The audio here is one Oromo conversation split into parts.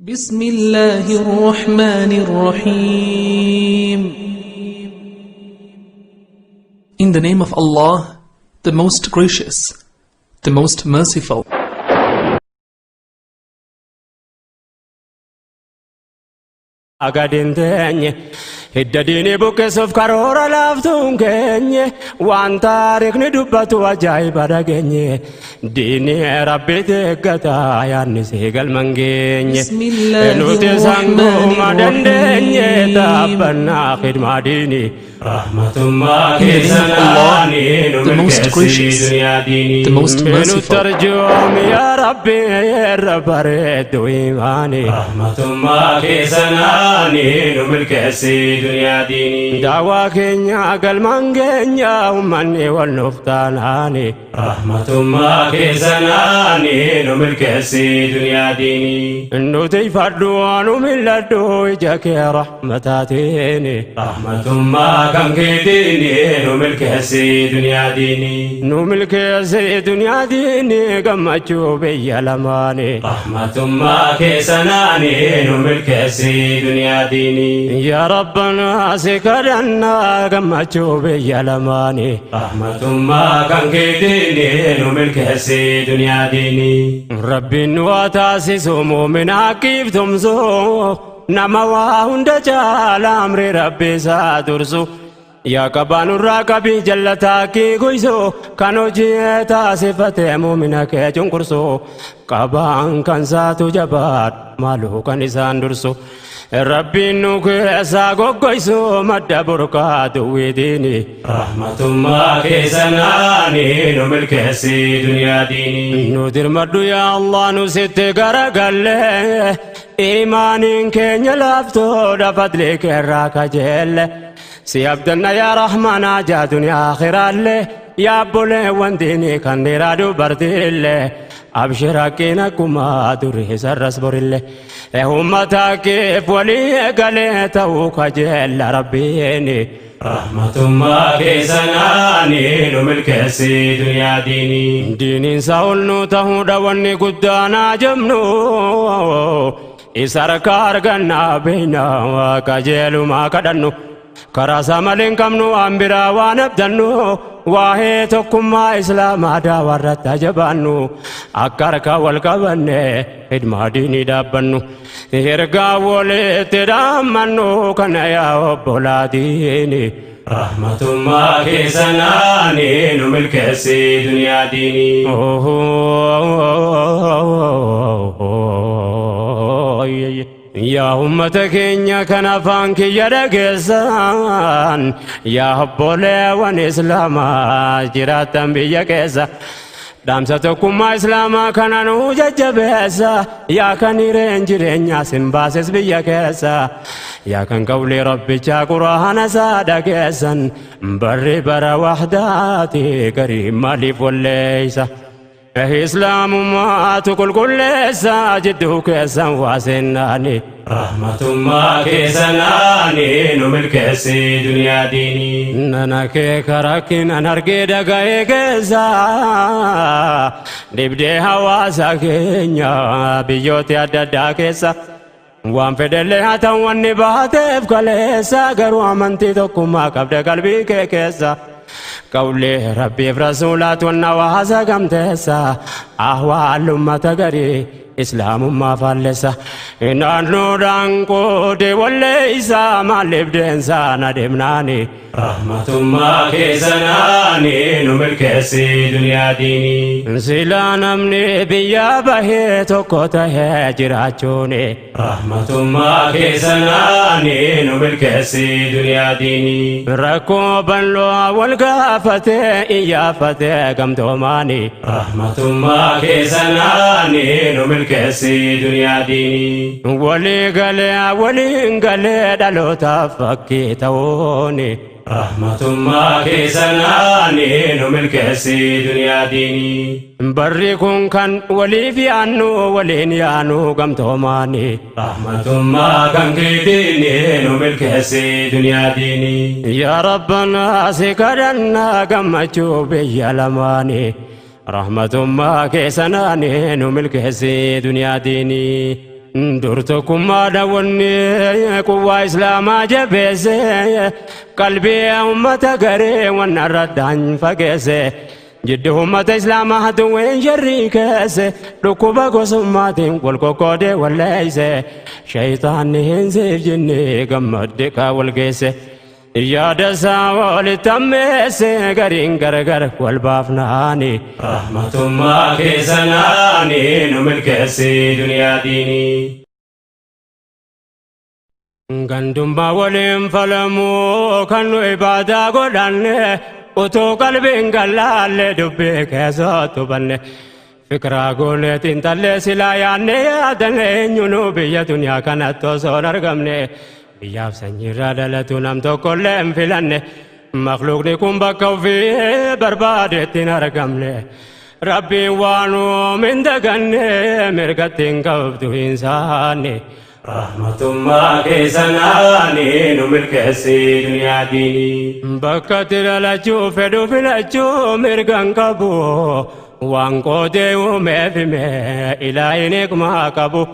بسم الله الرحمن الرحيم. In the name of Allah, the most gracious, the most merciful. Agadin teenye hidda diinii buqqisuuf karoora laaftuun keenye waan taarikhni dubbatu ajaa'iba dhageenye diinii rabbiiti eeggataa yaadni see galman geenye بسم الله nuti الرحمن sanguuma dandeenye الرحيم. taabbannaa khidmaa diinii Rahmatummaa In the name of Allah, keessanaanii nu the most milkeessi gracious, duniyaa diinii. the most nutti merciful. arjoomi yaa rabbi irra bareeddu imaanii. Rahmatummaa keessanaanii nu milkeessi duniyaa diinii. Daawaa keenya galmaan keenya uummanni wal nuuf taanaani. Rahmatummaa keessanaanii nu milkeessi duniyaa diinii. Nuti fadhu nu mil'adhu ija kee rahmataatiin. Rahmatummaa kan keetiini nu milkeessi duniyaa diinii. Nu milkeessi duniyaa diini gammachuu biyya lamaani. Rahmatummaa keessanaanii nu milkeessi duniyaa diinii. Yaa Rabbanaa si kadhannaa gammachuu biyya lamaani. Rahmatummaa kan keetiini nu milkeessi duniyaa diinii. Rabbiin nu haa taasisu muumina haqiif tumsu nama waa hunda caala amri rabbi isaa dursu. Yaa qabaa nurraa qabii jallataa kee goysu kan hojii taasifatee muumina kee cunqursu qabaan kan saatu jabaadha maaluu kan isaan dursu. Rabbiin nu keessaa goggoysu madda burqaa duwwiitiini. Rahmatummaa keessanaanii nu milkeessi duniyaa diinii. Nu dirmadhu yaa Allah nu sitti garagalle imaaniin keenya laaftoodha fadlii keerraa kajeelle si abdanna yaa rahmaana jaa duniyaa akhiraalle yaa obboleewwan diinii kan dhiiraa dubartiille abshir haqqiin akkuma durii sarras borille ummata keef walii galee ta'uu kajeella rabbiini. Rahmatummaa keessanaanii nu milkeessi duniyaa diinii. Diiniin isaa ol nu ta'uudha wanni guddaanaa jabnu isa harka argannaa beeyna qajeelumaa kadhannu karaa isaa malee hin qabnu waan biraa waan abdannu waa'ee tokkummaa islaamaa daawarratti ajabaannu akka harka wal qabanne hidmaa diinii dhaabbannu ergaa walitti dhaammannu kana yaa obbolaa diinii. Rahmatummaa keessanaanii nu milkeessi duniyaa diinii. Yaa ummata keenya kan afaan kiyya dhageessan yaa obboleewwan islaamaa jiraattan biyya keessa dhaamsa tokkummaa islaamaa kana nuu jajjabeessa yaa kan hireen jireenyaa sin baases biyya keessa yaa kan qawlii rabbichaa quraana isaa dhageessan barri bara wahdaati garii maaliif walleeysa. Islaamummaatu qulqulleessa jidduu keessan waa seennaani. Rahmatummaa keessanaanii nu milkeessi duniyaa diinii. Nana kee karakkinan argee dhaga'ee keessa dhibdee hawaasa keenya biyyooti adda addaa keessa. Waan fedhellee haa ta'u wanni baateef kaleessa garuu amantii tokkummaa qabda qalbii kee keessa. Qawlee rabbiif rasuulaatu wanna hawaasa gamteessa ahwaal ummata garii islaamummaa faallessa. Naannoodhaan qoodee walleessa maaliif deensaa na deemnaani. Rahmatummaa keessanaanii nu milkeessi duniyaa diinii. Silaa namni biyya bahee tokko tahee jiraachuuni. Rahmatummaa keessanaanii nu milkeessi duniyaa diinii. Rakkoo bal'oo wal gaafatee iyyaafatee gamtoomaani. Rahmatummaa keessanaanii nu milkeessi duniyaa diinii. Walii galee waliin galee dhalootaaf fakkii ta'uuni. Rahmatummaa keessanaanii nu milkeessi duniyaa diinii. Barri kun kan waliif yaannu waliin yaanu gamtoomaani. Rahmatummaa kan keetiini nu milkeessi duniyaa diinii. Yaa Rabbanaa si kadhannaa gammachuu biyya lamaani. Rahmatummaa keessanaanii nu milkeessi duniyaa diinii. Dur tokkummaa daawwanni quwwaa islaamaa jabeesse, qalbii ummata garee wanna irraddaan fageesse. Jiddu ummata islaamaa hatuween sharrii keesse, dhukkuba gosummaatiin wal qoqqoodee walleeyse. Shayitaanni hin siif jinni gammadde kaa wal geesse. Yaada isaa walitti ammeesse, gariin gargar wal baafnaani. Rahmatummaa keessanaani nu milkeessi duniyaa diinii. Gandummaa waliin falamuu kan nu ibaadaa godhanne, utuu qalbiin gallaalle dubbii keessatti hubanne. Fikiraa goonee xiinxallee silaa yaadne yaadanne, eenyunuu biyya duniyaa kanatti osoo hin argamne. Biyyaaf sanyiirraa dhalatu nam tokkollee hin filanne. Makluuqni kun bakka ofii barbaadetti hin argamne. Rabbiin waan uume hin daganne, mirgatti hin qabdu hin saanne. Rahmatummaa keessanaani nu milkeessi duniyaa diinii. Bakka itti dhalachuu fedhu filachuu mirga hin qabu. Waan qoodee uumeef hime ilaahin hikmaa qabu.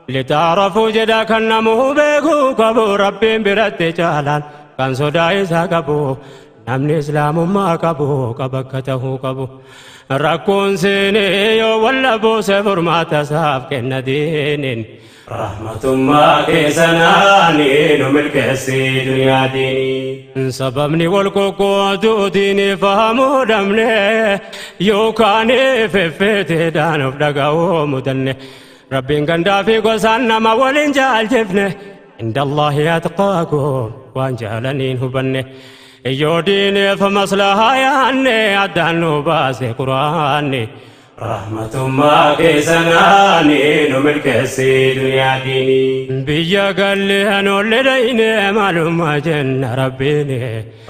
Litaarafuu jedha kan namuu beekuu qabu, Rabbiin biratti caalaan kan sodaa isaa qabu. Namni islaamummaa qabu qaba akka tahuu qabu. Rakkoon seenee yoo walla buuse, furmaata isaaf kenna diiniin. Rahmatummaa keessanaani nu milkeessi duniyaa diinii. Sababni wal qoqqooduu diinii fahamuu dhabne, yookaan feffeeteedhaan of dhaga'uu mudanne. Rabbiin gandaa fi gosaan nama waliin jaalchifne. Inda Allaahi atqaakum waan jaalaniin hubanne. Yoo diineef maslahaa yaanne, addaan nu baase quraanni. Rahmatummaa keessanaani nu milkeessi duniyaa diinii. Biyya galle anolle dhayne maalummaa jenna Rabbiini.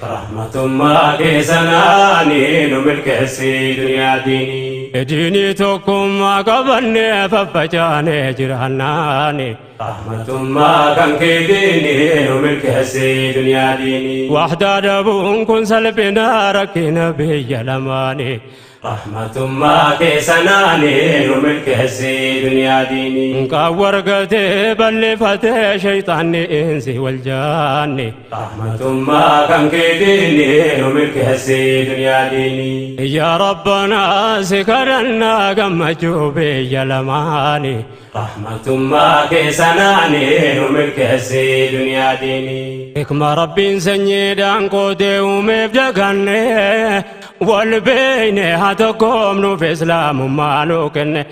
Rahmatummaa keessanaani nu milkeessi duniyaa diinii. Diinii tokkummaa qabanne faffacaane jiraannaani. Rahmatummaa kan keetiini nu milkeessi duniyaa diinii. Waxdaa dhabuun kun salphina rakkina biyya lamaani. Rahmatummaa keessanaani nu milkeessi duniyaa diinii. Qaawwargatee bal'ifatee shayxaanni insi wal jaanni. Rahmatummaa kan keetiini nu milkeessi duniyaa diinii. Yaa Rabbanaa, si kadhannaa gammachuu biyya lamaani. Rahmatummaa keessanaani nu milkeessi duniyaa diinii. Hikma Rabbiin sanyiidhaan qoodee uumeef daganne, wal beeyne haa tokkoomnuuf islaamummaa nuu kenne.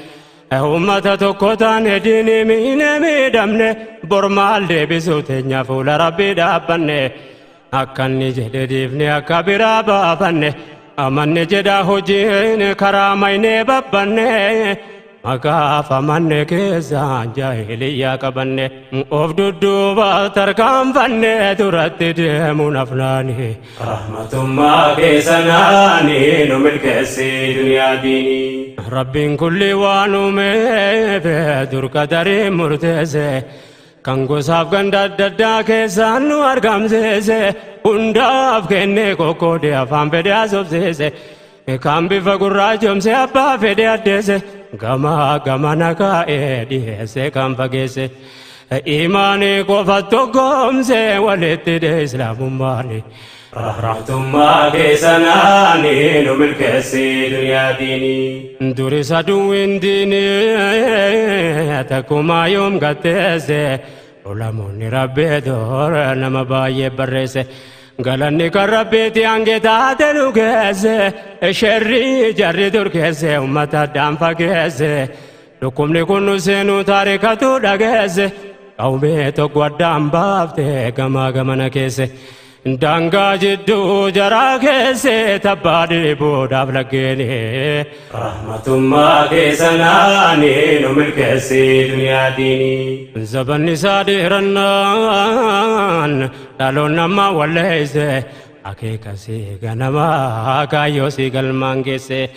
Uummata tokko taane diinii miine miidhamne, bor maal deebisuu teenya fuula Rabbii dhaabbanne. Akka inni jedhe dhiifne akka biraa baafanne, amanne jedha hojiin karaa maynee babbanne. Maqaaf amanne keessaan jaahiliyyaa qabanne, of dudduuba tarkaanfanne duratti deemuun afnaani. Rahmatummaa keessanaani nu milkeessi duniyaa diinii. Rabbiin kulli waan uumeef dur qadarii murteesse. Kan gosaaf ganda adda addaa keessaan nu argamsiise, hundaaf kennee qoqqoodee afaan fedhe haasofsiise. Kan bifa gurraachomse abbaa fedhe addeesse, gama gamana kaa'ee dhiyeesse kan fageesse. Imaanii qofa tokkoomse walitti dhe islaamummaani. Rahmatummaa keessanaani nu milkeessi duniyaa diinii. Durisa aduwwiin diinii takkumaa yoom gatteesse, ulamoonni Rabbii dur nama baay'ee barreesse. Galanni kan Rabbiiti hange taate nu geesse, sherrii jarri dur keesse ummata addaan fageesse. Dhukkubni kun nu seenuu taarikatu dhageesse, qawmee tokko addaan baafte gamaa gamana keesse. Daangaa jidduu jaraa keesse tabbaa dhiibuudhaaf laggeeni. Rahmatummaa keessanaani nu milkeessi duniyaa diinii. Zabanni isaa dheerannaan dhaloon nama walleesse, akeekasii ganamaa kaayyoo si galmaan geesse.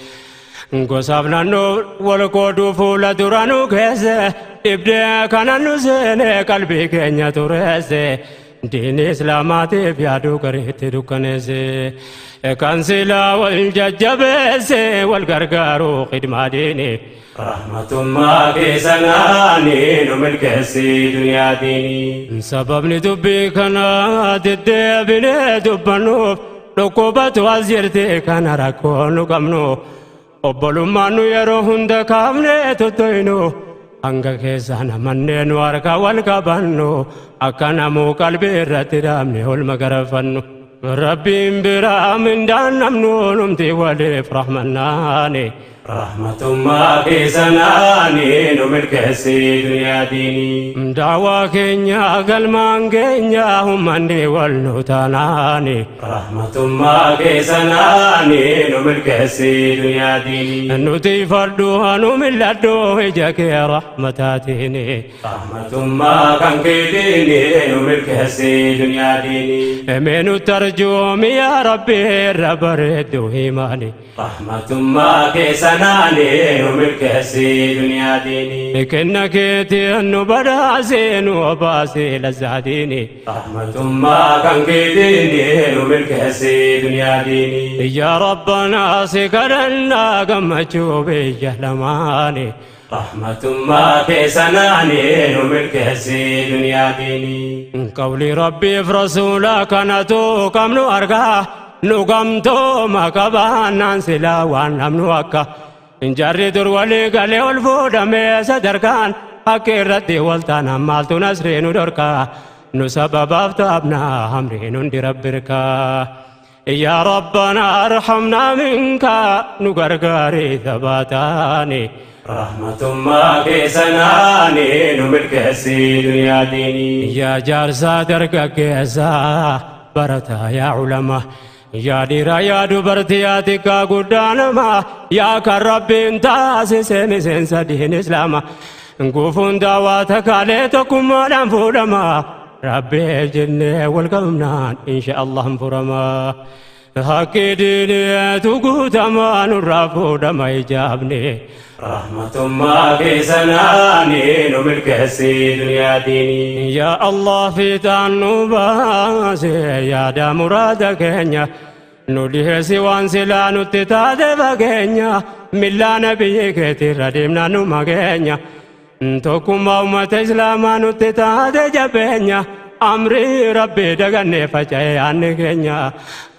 Gosaaf naannoo wal qooduu fuula dura nu keesse, dhibdee kana nu seene qalbii keenya tureesse. Diini islaamaatiif yaaduu gareetti dukkaneesse. Kan silaa wal jajjabeesse wal gargaaruu khidmaa diini. Rahmatummaa keessanaani nu milkeessi duniyaa diinii. Sababni dubbii kanaa deddeebinee dubbannuuf dhukkubatu as jirti kana rakkoo nu qabnu. Obbolummaan nu yeroo hunda kaafnee tuttuqnu hanga keessaan amannee nu harka wal qabannu akka namuu qalbii irratti dhaabne olma garafannu. Rabbiin biraa mindaan namnu numti waliif rahmannaani. Rahmatummaa keessanaani nu milkeessi duniyaa diinii. Daawaa keenya galmaan keenya ummanni wal nu taanaani. Rahmatummaa keessanaani nu milkeessi duniyaa diinii. Nuti fardhu anu mil'adhu ija kee rahmataatiini. Rahmatummaa kan keetiini nu milkeessi duniyaa diinii. Mee nutti arjoomi yaa Rabbi irra bareeddu himaani. Rahmatummaa keessanaani nu milkeessi duniyaa diinii. Kenna keetiin nu badhaasee nu obaasee lazzaatiini. Rahmatummaa kan keetiini nu milkeessi duniyaa diinii. Yaa Rabbanaa si kadhannaa gammachuu biyya lamaani. Rahmatummaa keessanaani nu milkeessi duniyaa diinii. Qawli Rabbiif rasuula kanatu qabnu argaa nu gamtooma qabaannaan silaa waan namnu akka. Jarri dur walii galee ol fuudhamee sadarkaan akka irratti wal taanaan maaltu nasrii nu dhorkaa nu sababaaf taabnaa hamriin hundi rabbirkaa. Yaa Rabbanaa arhamnaa minka nu gargaarii tabaataani. Rahmatummaa keessanaani nu milkeessi duniyaa diinii. Yaa jaarsaa dargaggeessaa barataa yaa ulamaa. Yaa dhiiraa yaa dubartii yaa xiqqaa guddaa namaa yaa kan Rabbiin taasise miseensa diin Islaamaa. Gufuun daawaa takaalee tokkummaadhaan fuudhama. Rabbiif jennee wal qabnaan insha Allah hin furama. Haqqi diiniitu guutamaa nurraa fuudhama ijaabne. Rahmatummaa keessanaani nu milkeessi duniyaa diinii. Yaa Allah fiixaan nu baase yaada muraada keenya. Nu dhiheessi waan silaa nutti taate fageenya. Millaa nabiyyi keetirra deemnaa nu mageenya. Tokkummaa uummata Islaamaa nutti taate jabeenya. Amrii Rabbii dagannee faca'ee yaadni keenya.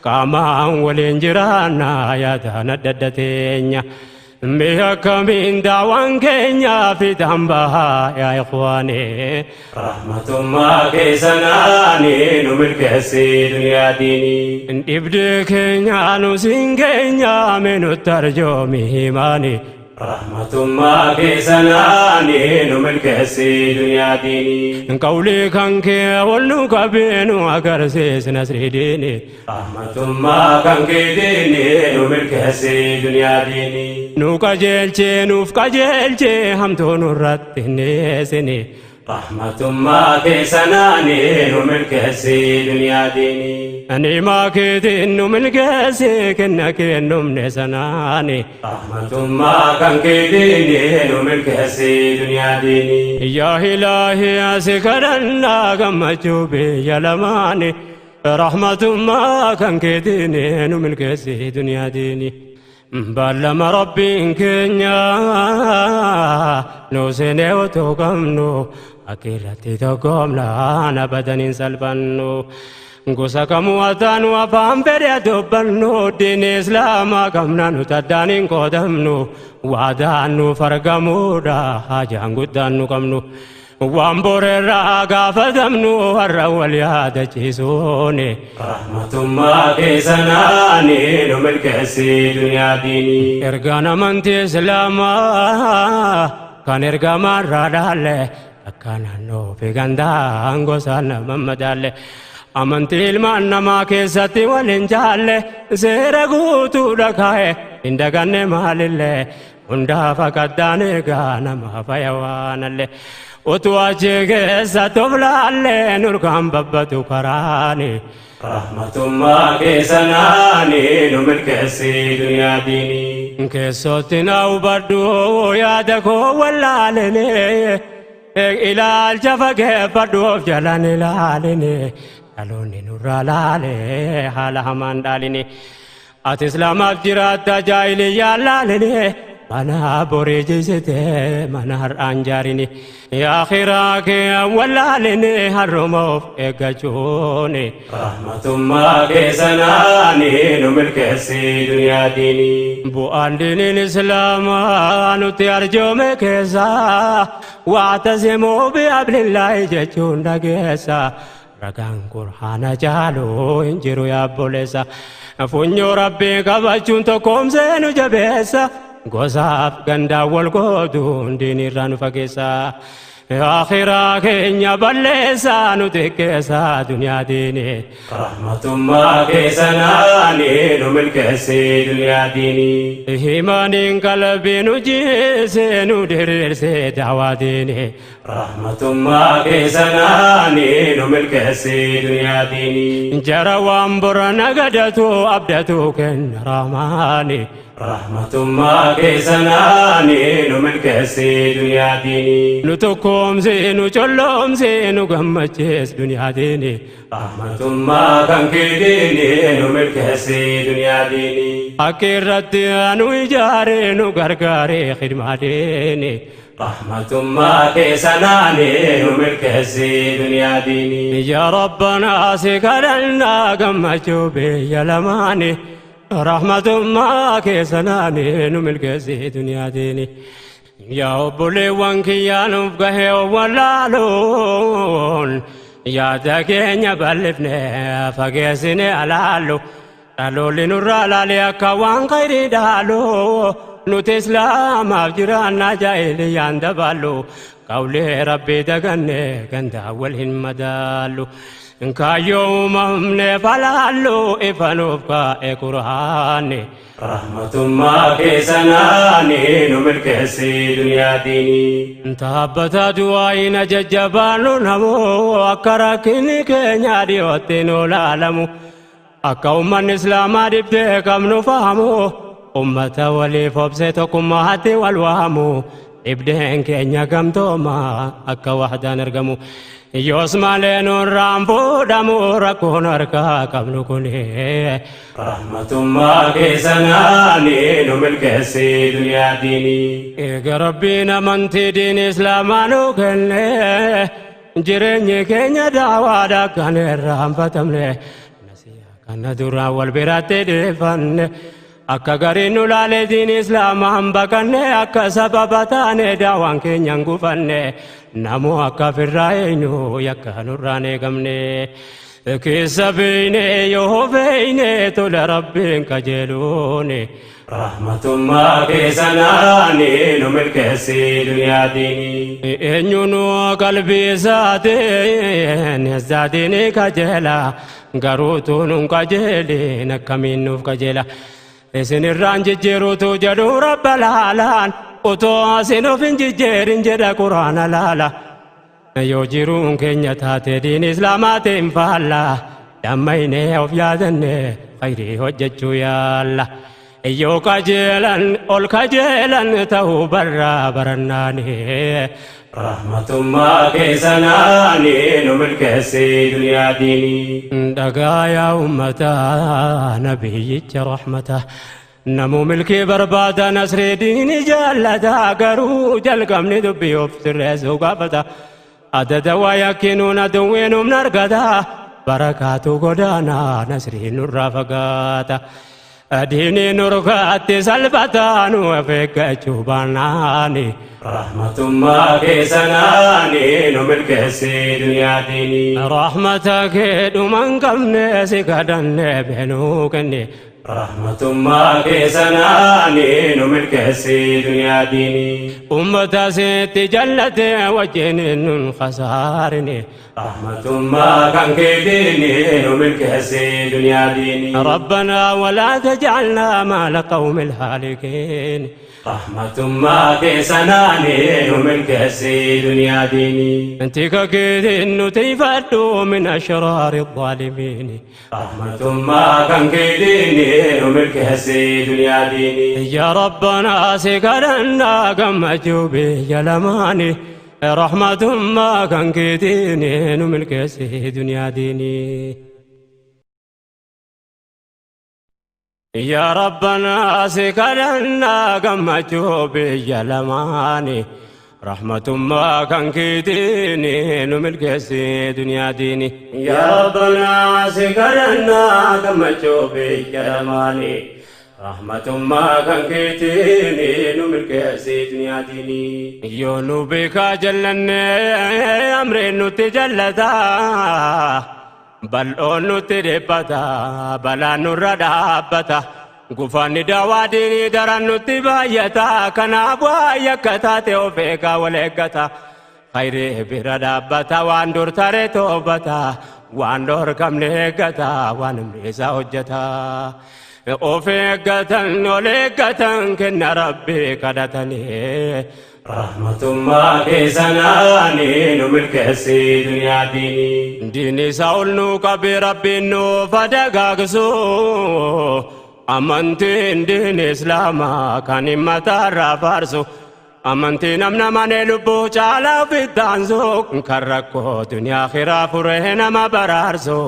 Qaamaan waliin jiraannaa yaadaan adda adda teenya. Mee akkamiin daawaan keenya fiixaan bahaa yaa ikhwaani. Rahmatummaa keessanaani nu milkeessi duniyaa diinii. Dhibdee keenya nu siin keenya mee nutti arjoomi himaani. Rahmatummaa keessanaani nu milkeessi duniyaa diinii. Qawlii kan kee ol nu qabee nu agarsiis nasrii diini. Rahmatummaa kan keetiini nu milkeessi duniyaa diinii. Nu qajeelchee nuuf qajeelchee hamtuu nurratti hin dhiyeessini. Rahmatummaa keessanaani nu milkeessi duniyaa diinii. Nimaa keetiin nu milkeessi kenna kennumne sanaani. Rahmatummaa kan keetiini nu milkeessi duniyaa diinii. Yaa Ilaahi asi kadhannaa gammachuu biyya lamaani. Rahmatummaa kan keetiini nu milkeessi duniyaa diinii. Ballama Rabbiin keenya nu seenee otoo qabnu akka irratti tokkoomnaan abadan hin salphannu. Gosa kamuu ataanu afaan fedhe dubbannu diin Islaamaa qabna nuti addaan hin qoodamnu. Waadaan nuuf argamuudha hajaan guddaan nu qabnu. Waan boreerraa gaafatamnu har'a wal yaadachiisuuni. Rahmatummaa keessanaani nu milkeessi duniyaa diinii. Ergaan amantii Islaamaa kan ergamaarraa dhaalle akka naannoo fi gandaan gosa nama madaalle. Amantii ilmaan namaa keessatti wal hin jaalle seera guutuudha kaa'e hin daganne maalillee hundaaf akaddaan eegaa nama faya waanallee. Utuu achi keessa toflaallee nurkaan babbatu karaani. Rahmatummaa keessanaani nu milkeessi duniyaa diinii. Keessootti na hubadhu yaada koo wallaalini. Ilaalcha fageeffadhu of jalaan ilaalini. Dhaloonni nurraa laale haala hamaan dhaalini. Ati Islaamaaf jiraatta jaahiliyyaan laalini. Mana borii jisite mana har'aan jaarini. Akhiraa kee wallaalini harruma of eeggachuuni. Rahmatummaa keessanaani nu milkeessi duniyaa diinii. Bu'aan diiniin islaamaa nuti arjoome keessa wa'tasimuu bihablillaahi jechuun dhageessa. Ragaan qur'aana caalu hin jiru yaabboleessa. Funyoo rabbii qabachuun tokkoomsee nu jabeessa. Gosaaf gandaan wal qooduun diinirraa nu fageessa. Akhiraa keenya balleessa nu xiqqeessa duniyaa diinii. Rahmatummaa keessanaani nu milkeessi duniyaa diinii. Himaaniin qalbii nu jiise nu diriirse daawaa diinii. Rahmatummaa keessanaani nu milkeessi duniyaa diinii. Jara waan bora nagadatu abdatu kenna rahmaani. Rahmatummaa keessanaani nu milkeessi duniyaa diinii. Nu tokkoomsi nu colloomsi nu gammachiis duniyaa diinii. Rahmatummaa kan keetiini nu milkeessi duniyaa diinii. Akka irratti nu ijaare nu gargaare khidmaa diinii. Rahmatummaa keessanaani nu milkeessi duniyaa diinii. Yaa Rabbanaa si kadhannaa gammachuu biyya lamaanii. Rahmatummaa keessanaani nu milkeessi duniyaa diinii. Yaa obboleewwan kiyyaa nuuf gahee wallaaluun yaada keenya bal'ifne fageessine alaallu dhaloolli nurraa laalee akka waan khayrii dhaalu nuti islaamaaf jiraannaa jaahiliyyaan dabaallu qawlee rabbii daganne gandaa wal hin madaallu. Kaayyoo uumamne falaallu ifa nuuf kaa'e qur'aanni. Rahmatummaa keessanaani nu milkeessi duniyaa diinii. Taabbata du'aayina jajjabaannu namoo akka rakkinni keenya dhiyootti nu laalamu. Akka uummanni islaamaa dhibdee qabnu fahamu. Uummata waliif obsee tokkummaatti wal waamu. Dhibdeen keenya gamtooma akka wahdaan argamu. Yoos malee nurraan fuudhamu rakkoon harkaa qabnu kuni. Rahmatummaa keessanaani nu milkeessi duniyaa diinii. Eega rabbiin amantii diin islaamaa nu kenne jireenyi keenya daawaadha kan irraanfatamne. Nasiyaa kana duraan wal biratti dhiifanne. Akka gariin nu laalee diin islaamaan baqanne akka sababa taane daawaan keenyaan gufanne namoo akka firraa eenyu yakka nurraan eegamne. Keessa beeyne yoo feeyne tola rabbiin qajeeluuni. Rahmatummaa keessanaani nu milkeessi duniyaa diinii. Eenyu nu qalbii isaatiin zaatiin qajeela garuu tunuun qajeelin akkamiin nuuf qajeela. Isin irraan jijjiiruutu jedhu rabba laalaan otoo asin of hin jijjiirin jedha quraana laala. Yoo jiruun keenya taate diin islaamaatiin faalla dammaynee of yaadanne khayrii hojjechuu yaalla. Yoo qajeelan ol qajeelan ta'uu barraa barannaani. Rahmatummaa keessanaani nu milkeessi duniyaa diinii. Dhagaa yaa uummataa nabiyyicha rahmata. Namuu milkii barbaada nasrii diini jaallata garuu jalqabni dubbii of sirreessuu gaafata. Adada waa yakkinuun aduwwiin humna argata. Barakaatu godaanaa nasrii nurraa fagaata. Diinii nurkaatti salphataa nu of eeggachuu baannaani. Rahmatummaa keessanaani nu milkeessi duniyaa diinii. Rahmata kee dhuma hin qabne si kadhanne beenuu kenne. Rahmatummaa keessanaani nu milkeessi duniyaa diinii. Uummata sitti jallate wajjin nun khasaarine. Rahmatummaa kan keetiini nu milkeessi duniyaa diinii. Rabbanaa walaa tajcalnaa maala qawmi lhaalikiin. Rahmatummaa keessanaani nu milkeessi duniyaa diinii. Intika keetiin nu tiifadhu min ashraari الظaalimiin. Rahmatummaa kan keetiini nu milkeessi duniyaa diinii. Yaa Rabbanaa si kadhannaa gammachuu biyya lamaanii. Rahmatummaa kan keetiini nu milkeessi duniyaa diinii. Yaa Rabbanaa si kadhannaa gammachuu biyya lamaani. Rahmatummaa kan keetiini nu milkeessi duniyaa diini. Yaa Rabbanaa si kadhannaa gammachuu biyya lamaani. Rahmatummaa kan keetiini nu milkeessi duniyaa diini. Yoo nu beekaa jallannee amreen nutti jallataa. Bal'oon nutti dhiphata balaan nurra dhaabbata. Gufanni daawaa diinii daran nutti baay'ata. Kanaaf waa yakka taate of eegaa wal eeggata. Khayrii bira dhaabbata waan dur tare toobata. Waan dhorkamne eeggata waan himrisaa hojjeta. Of eeggatan ol eeggatan kenna rabbii kadhatanii. Rahmatummaa keessanaanii nu milkeessi duniyaa diinii. Diinii isaa ol nuu qabi rabbiin nuuf dagaagsu. Amantiin diin islaamaa kan himmataarraa faarsu. Amantii namna manee lubbuu caalaa ofitti aansu. Kan rakkoo duniyaa akhiraa furee nama baraarsu.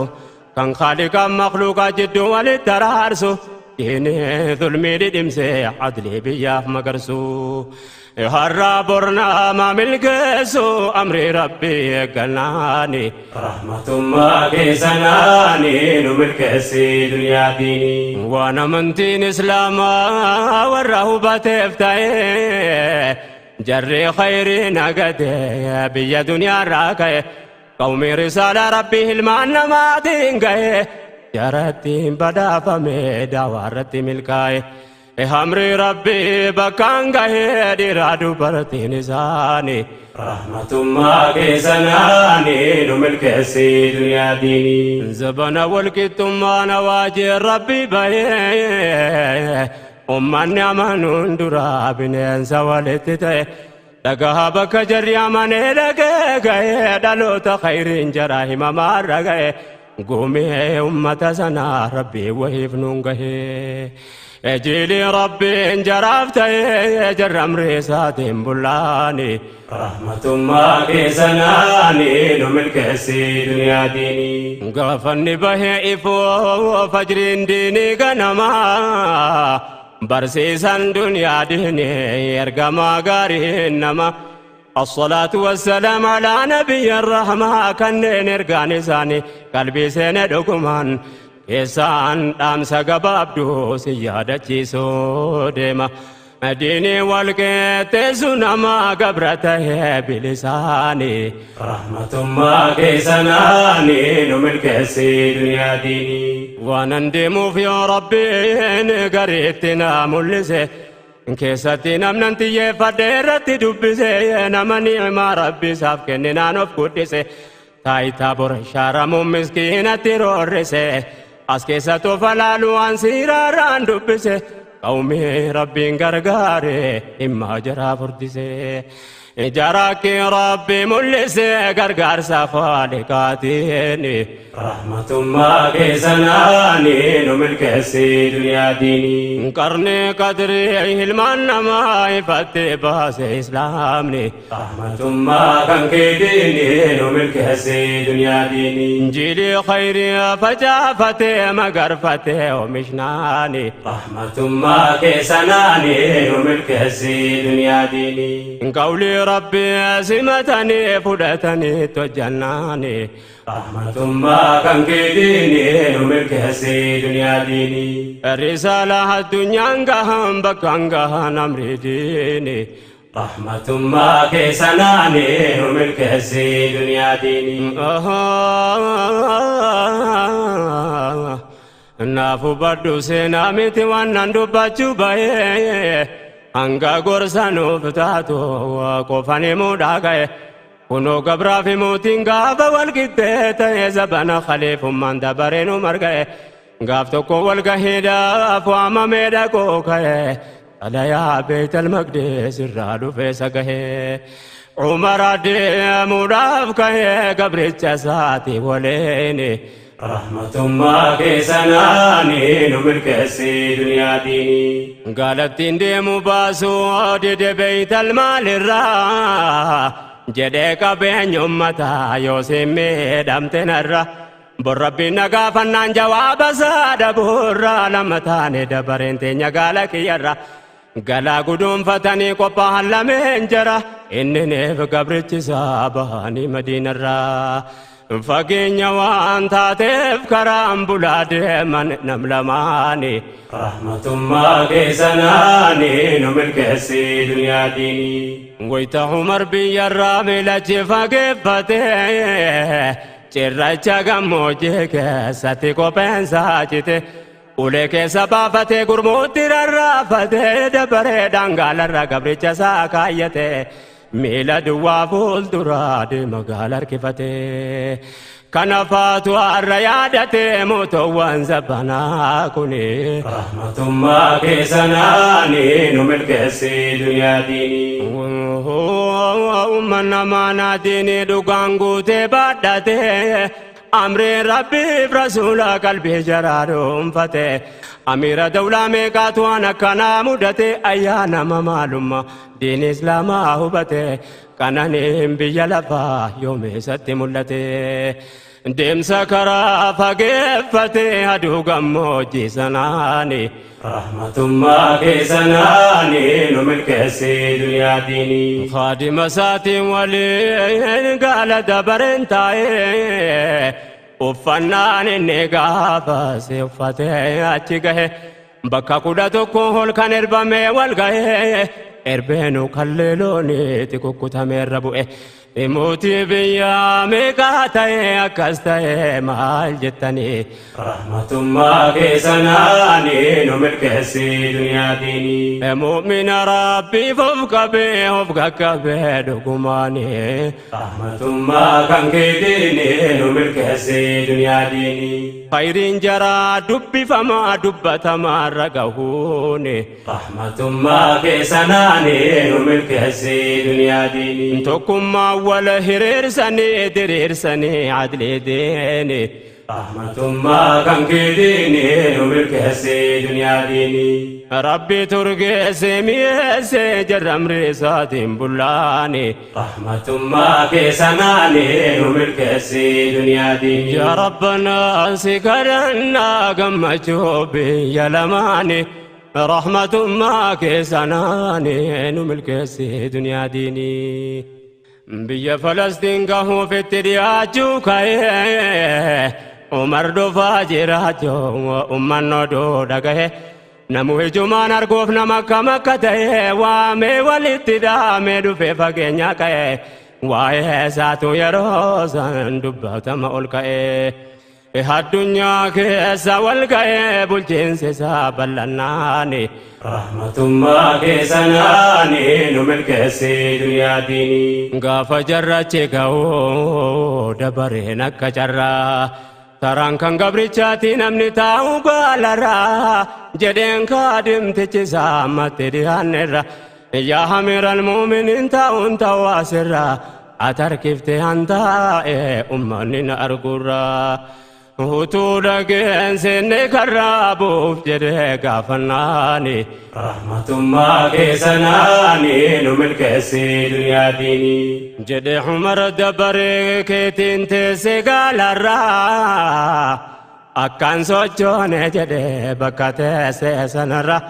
Kan khaaliqa makhluuqa jidduu walitti araarsu. Diinii zulmii dhidhimsee adlii biyyaaf magarsu. Har'a bornaa milkeessu amri rabbii eeggannaani. Rahmatummaa keessanaani nu milkeessi duniyaa diinii. Waan amantiin islaamaa warra hubateef ta'e jarri khayrii nagatee biyya duniyaarraa ka'e. Qawmi risaalaa rabbii ilmaan namaatiin ga'e jarattiin badhaafame daawaarratti milkaa'e. Hamri rabbii bakkaan gahee dhiiraa dubartiin isaanii. Rahmatummaa keessanaanii nu milkeessi duniyaa diinii. Zabana walqixxummaan waajjirri rabbii bahee ummanni amanuun duraa bineensa walitti ta'e. Dhagaha bakka jarri amanee dhagee gahee dhaloota khayriin jaraa himamaarra gahee gumee ummata sanaa rabbii wahiif nuun gahee. Ejiili rabbiin jaraaf ta'ee jarra amri isaatiin bullaani. Rahmatummaa keessanaanii nu milkeessi duniyaa diinii. Gaafanni bahee ifoo fajriin diinii ganamaa. Barsiisan duniyaa diinii ergamaa gaariin nama. Assalaatu wassalaam alaa nabiyyi rahmaa kanneen ergaan isaanii qalbii seene dhugumaan. Keessaan dhaamsa gabaabduu si yaadachiisuu deema. Diinii wal qixxeessu nama gabra ta'ee bilisaani. Rahmatummaa keessanaanii nu milkeessi duniyaa diinii. Waanan deemuuf yoo rabbiin gariitti na mul'ise. Keessatti namnan xiyyeeffadhe irratti dubbise. Nama ni'imaa rabbi isaaf kenninaan of guddise. Taayitaa bora shaaramuun miskiinatti roorrise. As keessa tofa laalu waan siiraarraan dubbise. Qawmi rabbiin gargaare dhimma jaraa furdise. Jaraakki rabbi mul'ise gargaarsa khaaliqaatiin. Rahmatummaa keessanaanii nu milkeessi duniyaa diinii. Qarni qadrii ilmaan namaa ifatti baase islaamni. Rahmatummaa kan keetiini nu milkeessi duniyaa diinii. Injiilii khayrii facaafatee magarfatee oomishnaani. Rahmatummaa keessanaanii nu milkeessi duniyaa diinii. Qawlii rabbii simatanii fudhatanii tojjannaani. Rahmatummaa kan keetiini nu milkeessi duniyaa diinii. Risaalaa addunyaan gahan bakkaan gahan amri diini. Rahmatummaa keessanaanii nu milkeessi duniyaa diinii. Naaf hubadhu seenaa miti waan nan dubbachuu bahee. Hanga gorsa nuuf taatu qofan himuu dhaga'e. Kunoo gabraa fi mootiin gaafa wal qixxee ta'e zabana khaliifummaan dabaree nu marga'e. Gaaf tokko wal gaheedhaaf waamamee dhaqoo ka'e. Xalayaa Beetal Maqdis irraa dhufee sagahee. Umar adeemuudhaaf ka'ee gabricha isaatii waliin. Rahmatummaa keessanaanii nu milkeessi duniyaa diinii. Gaalattiin deemu baasuu dide Beetal maalirraa. Jedhee qabeenya uummataa yoo si miidhamte narra. Borrabbiin nagaafannaan jawaaba saada burraa lama taane dabareen teenya gaala kiyyarra. Galaa guduunfatanii qophaa'an lameen jara innineef gabrichisaa bahanii madiinarraa. Fageenya waan taateef karaan bulaa deeman nam lamaani. Rahmatummaa keessanaani nu milkeessi duniyaa diinii. Wayita Umar biyyarraa miilachi fageeffatee cirracha gammoojjii keessatti kopheensaa cite. Ulee keessa baafatee gurmuutti rarraafatee dabaree dangaalarra gabricha isaa kaayyate. Miila duwwaa fuulduraa deema gaala harkifatee. Kana faatu har'a yaadatee mootoowwan zabanaa kuni. Rahmatummaa keessanaani nu milkeessi duniyaa diinii. Uummanna maanaa diinii dhugaan guutee baadhatee. Amriin Rabbiif rasuula qalbii jaraa dhuunfate. Amiira dawlaa meeqaatu waan akkanaa mudate. Ayyaana maalummaa diin islaamaa hubate. Qananiin biyya lafaa yoomeessatti mul'ate. Deemsa karaa fageeffate aduu gammoojjii sanaani. Rahmatummaa keessanaani nu milkeessi duniyaa diinii. Khaadima isaatiin waliin gaala dabareen taa'ee uffannaan inni gaafase uffatee achi gahe. Bakka 11 ol kan erbamee wal gahee erbeenu kalleeloonitti kukkutameerra bu'e. Mootii biyyaa meeqaa ta'e akkas ta'e maal jettanii. Rahmatummaa keessanaani nu milkeessi duniyaa diinii. Mu'mina Rabbiif of qabee of qaqqabee dhugumaani. Rahmatummaa kan keetiini nu milkeessi duniyaa diinii. Khayriin jaraa dubbifamaa dubbatamaa irra gahuuni. Rahmatummaa keessanaani nu milkeessi duniyaa diinii. Tokkummaa wal hiriirsanii diriirsanii adlii diini. Rahmatummaa kan keetiini nu milkeessi duniyaa diinii. Rabbi turgeesse mi'eesse jarra amri isaatiin bullaani. Rahmatummaa keessanaani nu milkeessi duniyaa diinii. Yaa Rabbanaa si kadhannaa gammachuu biyya lamaani. Rahmatummaa keessanaani nu milkeessi duniyaa diinii. Biyya Falastiin gahuuf itti dhiyaachuu ka'ee Umar dhufaa jiraachuu uummanni oduu dhagahe. Namu ijumaan arguuf nama akkam akka ta'e waamee walitti dhaamee dhufee fageenya ka'e. Waa'ee isaatu yeroo san dubbatama ol ka'e. Addunyaa keessa wal ga'ee bulchiinsi isaa bal'annaani. Rahmatummaa keessanaani nu milkeessi duniyaa diinii. Gaafa jarrachi ga'uu dabareen akka carraa. Taraan kan gabrichaati namni taa'u gaalarraa. Jedheen kaadimtichi isaa ammatti dhiyaannerra. Yaa amiiral muuminiin taa'uun ta'uu asirraa. Atarkiftee hantaa'e uummanni na argurraa. Utuu dhageensinni karraa buuf jedhee gaafannaani. Rahmatummaa keessanaani nu milkeessi duniyaa diinii. Jedhee Umar dabaree keetiin teesse gaalarraa. Akkaan sochoone jedhee bakka teesse sanarra.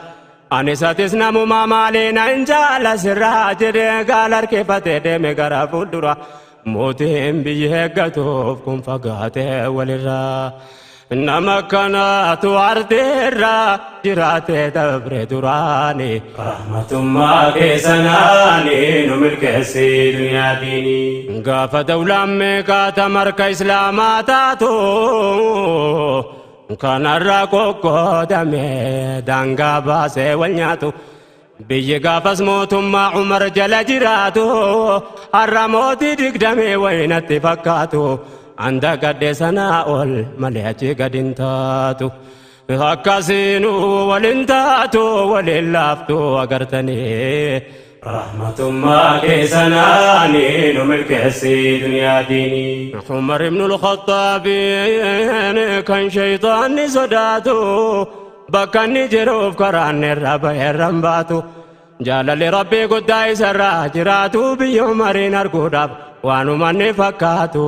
Anis atis namumaa maaliin nan jaalasirraa jedhee gaala harkifatee deeme gara fuuldura. Mootiin biyya eeggatuuf kun fagaatee walirraa. Nama kanaatu ardeerraa jiraatee dabre duraani. Rahmatummaa keessanaani nu milkeessi duniyaa diinii. Gaafa dawlaan meeqaata marka islaamaa taatu. Kanarraa qoqqoodame daangaa baasee wal nyaatu. Biyyi gaafas mootummaa Umar jala jiraatu. Har'a mootii 20 wayinatti fakkaatu. Anda gadhee sanaa ol malee achi gadi hin taatu. Akkasiinuu waliin taatu waliin laaftu agartanii. Rahmatummaa keessanaani nu milkeessi duniyaa diinii. Umar ibnul Khattaabiin kan shayxaanni sodaatu. Bakka inni jiruuf karaan irra ba'eerra hin baatu. Jaalalli Rabbii guddaa isarraa jiraatu biyya Umariin arguudhaaf waanuma inni fakkaatu.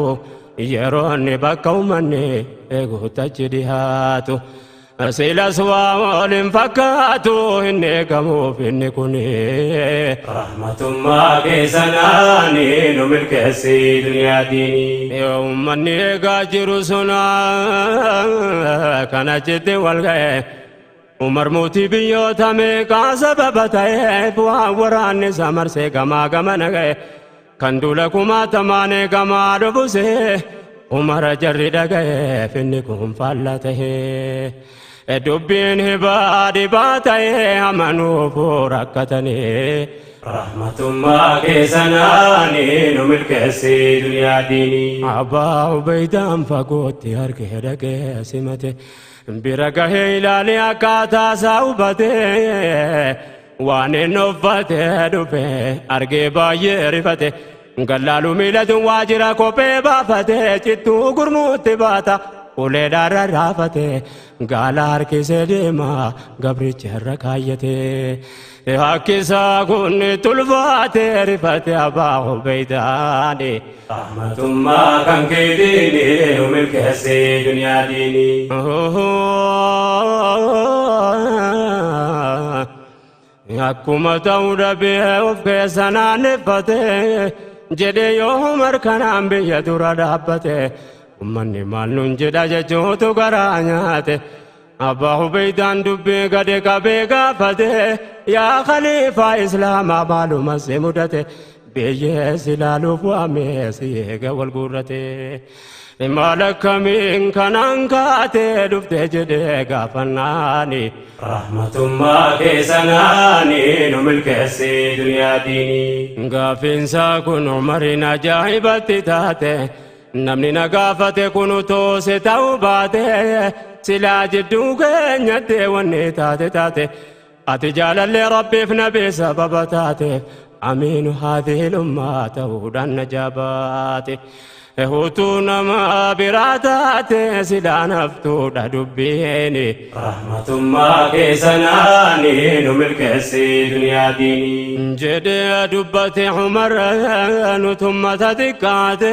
Yeroonni bakka uummanni eeguutachi dhihaatu. Silas waa waliin fakkaatu hin eegamuuf inni kuni. Rahmatummaa keessanaani nu milkeessi duniyaa diinii. Uummanni eegaa jiru suna kan achitti wal ga'e. Umar mootii biyyoota meeqaa sababa ta'eef waan waraanni isaa marsee gamaa gamana ga'e. Kan duula kumaatamaan eegamaa dhufusee Umar jarri dhaga'eef inni kun faalla ta'ee. Dubbiin hibaa dhibaa ta'ee amanuuf rakkatanii. Rahmatummaa keessanaani nu milkeessi duniyaa diinii. Abbaa Ubaydaan fagootti harkee dhaqee simate. Bira gahee ilaalee akkaataa isaa hubatee waan inni uffatee dhufe argee baay'ee rifate. Gallaalu miilatuun waajjira kophee baafatee cittuu gurmuutti baata. Uleedhaan rarraafate gaala harkisee deema gabricha irra kaayyate. Hakkisaa kun tulfaate rifate Abbaa Ubaydaani. Rahmatummaa kan keetiini nu milkeessi duniyaa diinii. Akkuma ta'uu dhabee of keessa naanneffate jedhee yoo Umar kanaan biyya dura dhaabbate. Uummanni maal nuun jedha jechuutu garaa nyaate. Abbaa Ubaydaan dubbii gadi qabee gaafate. Yaa khaliifaa Islaamaa maaluma si mudate. Biyyees ilaaluuf waamee si eega wal guurrate. Maal akkamiin kanaan kaatee dhufte jedhee gaafannaani. Rahmatummaa keessanaani nu milkeessi duniyaa diinii. Gaafiinsaa kun Umariin ajaa'ibatti taate. Namni na gaafate kun utuu si ta'uu baate. Silaa jidduu keenyatti wanni taate taate. Ati jaalallee Rabbiif nabii sababa taateef amiinu haadhihi lummaa ta'uudhaan na jabaate. Utuu nama biraa taate silaa naftuudha dubbiini. Rahmatummaa keessanaani nu milkeessi duniyaa diinii. Jedhee dubbate Umar nutummata xiqqaate.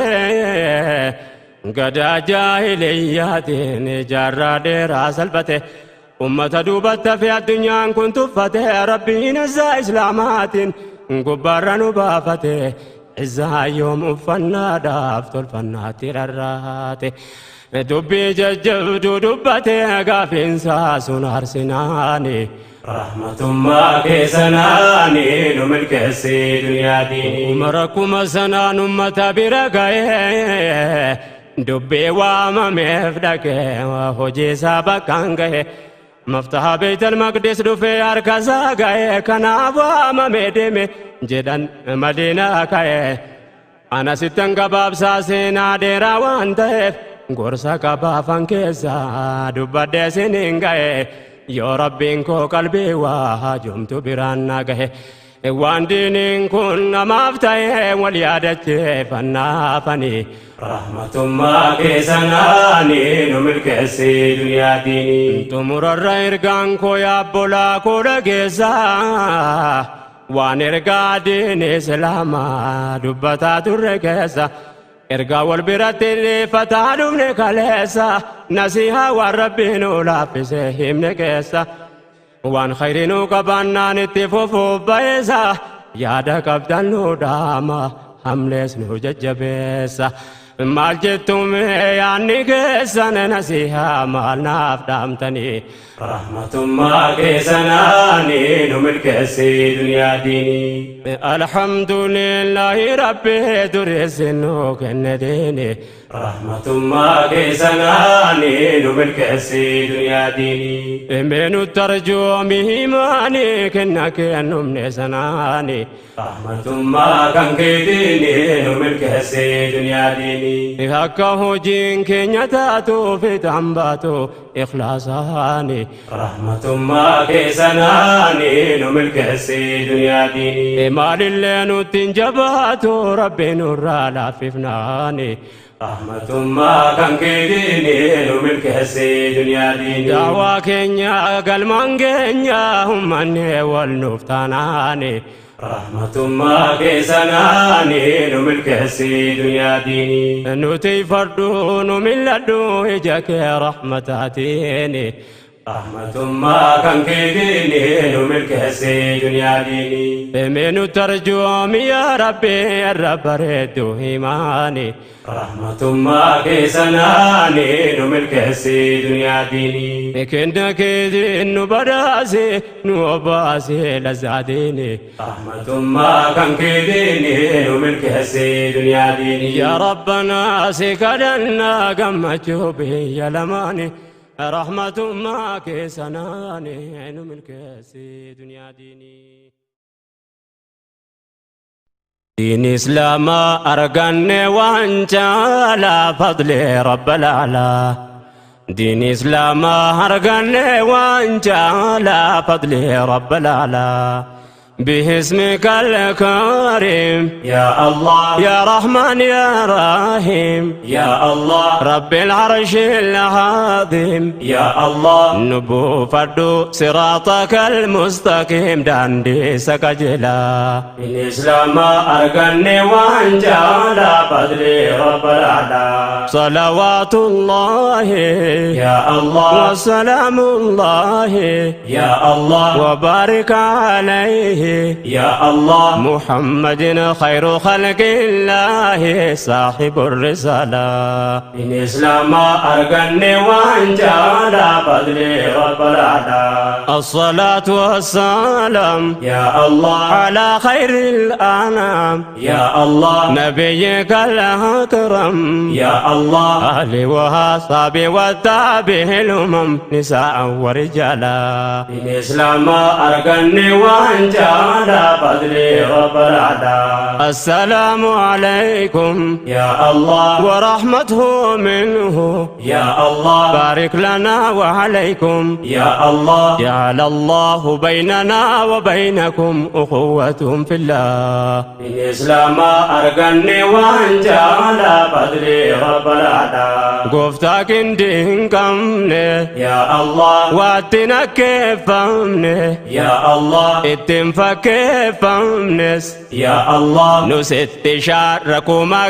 Gadaa jaahiliyyaatiin jaarraa dheeraa salphate. Ummata duubatti hafe addunyaan kun tuffate. Rabbiin izzaa Islaamaatiin gubbaarra nu baafate. Izzaa yoom uffannaadhaaf tolfannaatti rarraate. Dubbii jajjabduu dubbate gaafiinsaa sun arsinaani. Rahmatummaa keessanaani nu milkeessi duniyaa diinii. Umar akkuma sanaan ummata bira ga'ee dubbii waamameef dhaqee hojii isaa bakkaan ga'e. Maftaha Beeytal Maqdis dhufee harka isaa ga'e kanaaf waamamee deeme jedhan Madiinaa ka'e. Ana sittan gabaabsaa seenaa dheeraa waan ta'eef gorsa qabaafan keessaa dubbadhee siniin ga'e. Yoo Rabbiin koo qalbii waa hajoomtu biraan na gahe. Waan diiniin kun namaaf ta'e wal yaadacheeffannaafani. Rahmatummaa keessanaani nu milkeessi duniyaa diinii. Xumurarra ergaan koo yaabbolaa koo dhageessaa. Waan ergaa diinii Islaamaa dubbataa turre keessa. Ergaa wal biratti dhiifataa dhufne kaleessa. Nasihaa waan Rabbiin nu laaffise himne keessa. Waan khayrii nu qabaannaan itti fufuuf ba'eessa. Yaada qabdan nu dhaama hamlees nu jajjabeessa. Maal jettume yaadni keessan nasihaa maal naaf dhaamtanii. Rahmatummaa keessanaani nu milkeessi duniyaa diinii. Alhamdulillahi Rabbi dureessi nu kenne diini. Rahmatummaa keessanaani nu milkeessi duniyaa diinii. Mee nu tarjoomi himaani kenna kennumne sanaani. Rahmatummaa kan keetiini nu milkeessi duniyaa diinii. Akka hojiin keenya taatuuf fiixaan baatu ikhlaasaani. Rahmatummaa keessanaani nu milkeessi duniyaa diinii. Maalillee nutti hin jabaatu Rabbi nurraa laaffifnaani. Rahmatummaa kan keetiini nu milkeessi duniyaa diinii. Daawaa keenya galmaan keenya uummanni wal nuuf taanaani. Rahmatummaa keessanaani nu milkeessi duniyaa diinii. Nuti fardhu nu mil'adhu ija kee rahmataatiin. Rahmatummaa kan keetiini nu milkeessi duniyaa diinii. Mee nu tarjoomi yaa Rabbi irra bareeddu himaani. Rahmatummaa keessanaani nu milkeessi duniyaa diinii. Kenna keetiin nu badhaase nu obbaase lazzaatiini. Rahmatummaa kan keetiini nu milkeessi duniyaa diinii. Yaa Rabbanaa si kadhannaa gammachuu biyya lamaani. Rahmatummaa keessanaani nu milkeessi duniyaa diinii. دين إسلام أرقني وانجالا فضل رب العلا دين إسلام أرقني وانجالا فضل رب العلا باسمك الكريم يا الله يا رحمن يا رحيم يا الله رب العرش العظيم يا الله نبو فردو صراطك المستقيم داندي سكجلا الإسلام أرقني وانجالا فضلي رب العلا صلوات الله يا الله وسلام الله يا الله وبارك عليه يا الله محمد خير خلق الله صاحب الرسالة إن إسلام أرقني وانجالا فضلي رب العلا الصلاة والسلام يا الله على خير الأنام يا الله نبيك الأكرم يا الله أهلي وأصحابي والتابع الأمم نساء ورجالا إن إسلام أرقني وانجالا فضلي رب العلا السلام عليكم يا الله ورحمته منه يا الله بارك لنا وعليكم يا الله جعل الله بيننا وبينكم أخوة في الله الإسلام أرقني وانجالا فضلي رب العلا قفتك دين كمني يا الله واتنا كيفمني يا الله اتم فكيفمنس يا الله نست شاركوا ما